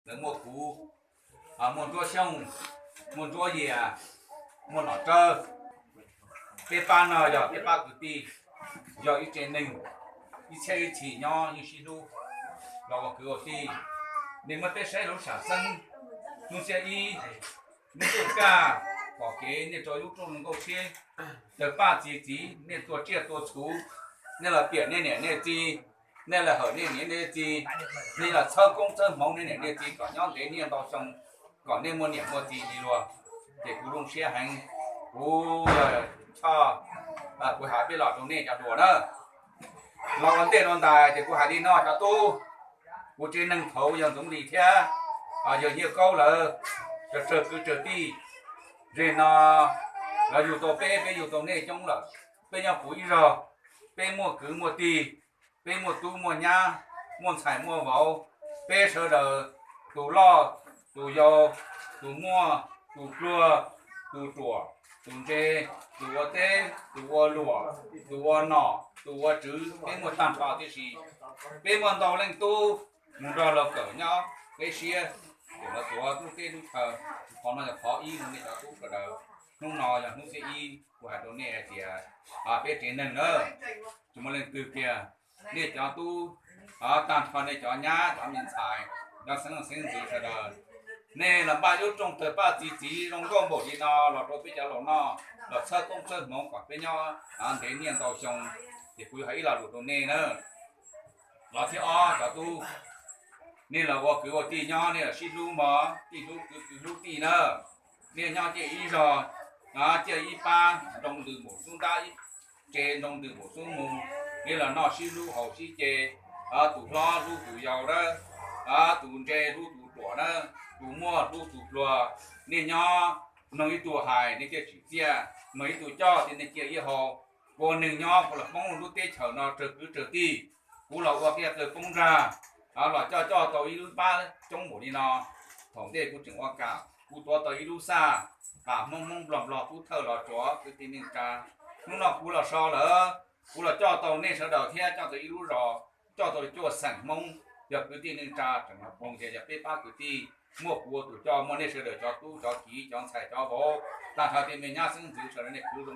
lawv muaj kuv, muaj Ntsuab Xyooj, muaj Ntsuab Yias, muaj Nom Tsawb. Peb pab no yog peb pab kwv tij, yog ib tsev neeg, ib txhiab ib txhis nyob yeej sib hlub los ua kwv ua tij. Nej muab peb saib lub sam xeeb, hnub xiab ib, hnub tuaj kaj, pom kev nej rau lub rooj nkauj siab, tawg paj txi txiv, nej tua tsiaj tua txhuv, nej los piam nej niam nej txiv, nej los hawm nej niam nej txiv, nej los txhawb koob txhawb hmoov nej niam nej txiv kom nyob ntev niaj ntau xyoo, kom nej muaj niam muaj txiv li luag. Ces kuv zoo siab heev, kuv yog Choj, kuv hais peb los rau nej cov hluas na. Los ua ntej rau ntais ces kuv hais li no cov tub, kuv tsev neeg thaud yog Ntxoov Lis thiab yog Nyiaj Kaub lawv, tsawg tsawg kwv tsawg tij, zem no lawv yug tau peb, peb yug tau nej coob lawm. Peb nyob puv ib zaug, peb muaj kwv muaj tij, peb muaj tub muaj nyab, muaj ntxhais muaj vauv, peb sawv daws, tus loj, tus yau, tus muaj, tus pluag, tus ruam, tus ntse, tus ua teb, tus ua luam, tus ua nom, tus ua tswv, peb muaj tag nrho tib si. Peb muaj ntau leej tub mus nrog luag kawm nyob peb siab, ces lawv tuav lub teb lub chaw. Qhov no yog qhov ib rau nej cov tub sawv daws. Hnub no yog hnub xiab ib, kuv hais rau nej hais tias peb tsev neeg na, tsis muaj leej twg kiag, nej cov tub, tag nrho nej cov nyab cov me ntxhais, cov xeeb xeeb ntxwv sawv daws, nej los npaj lub rooj tawg paj txi txiv zoo nkauj npaum li no los rau peb cov laus noj, los txhawb koob txhawb hmoov kom peb nyob ntev niaj ntau xyoo. Ces kuv yuav hais ib lo lus rau nej na. Los thiab ob cov tub, nej los ua kwv ua tij nyob nej los sib hlub mog, tij hlub kwv kwv hlub tij na. Nej nyob ciaj ib zog, ciaj ib pab, nroo ntws npaum xub ntab ib tse, nroo ntws npaum xub mus, nej los noj sib hlub haus sib ce, tus hlob hlub tus yau na, tus ntse hlub tus ruam na, tus muaj hlub tus pluag. Nej nyob, mloog ib tug hais nej ciaj tsim txiaj, mloog ib tug coj ces nej ciaj ib hau. Ua neeg nyob kuv los poob lub teb chaws no tsawg kwv tsawg tij, kuv los ua kiag qw poob nrag, los coj coj tau ib lub pab coob npaum li no. Thaum ntej kuv tseem ua kam, kuv tuav tau ib lub xaj, qas Hmoob Hmoob Nplog Nplog Tub Thawj los tsuav kwv tij neej tsa. Hnub no kuv los so lawm, kuv los coj tau nej sawv daws thiab coj tau ib lub zos, coj tau cuaj xeem Hmoob, yog kwv tij neej tsa tseem los phoov tias yog peb pab kwv tij, muaj kuv ua tus coj, muaj nej sawv daws cov tub cov kiv cov ntxhais cov vauv, tag nrho tej me nyab xeeb ntxwv sawv daws nej kwv zoo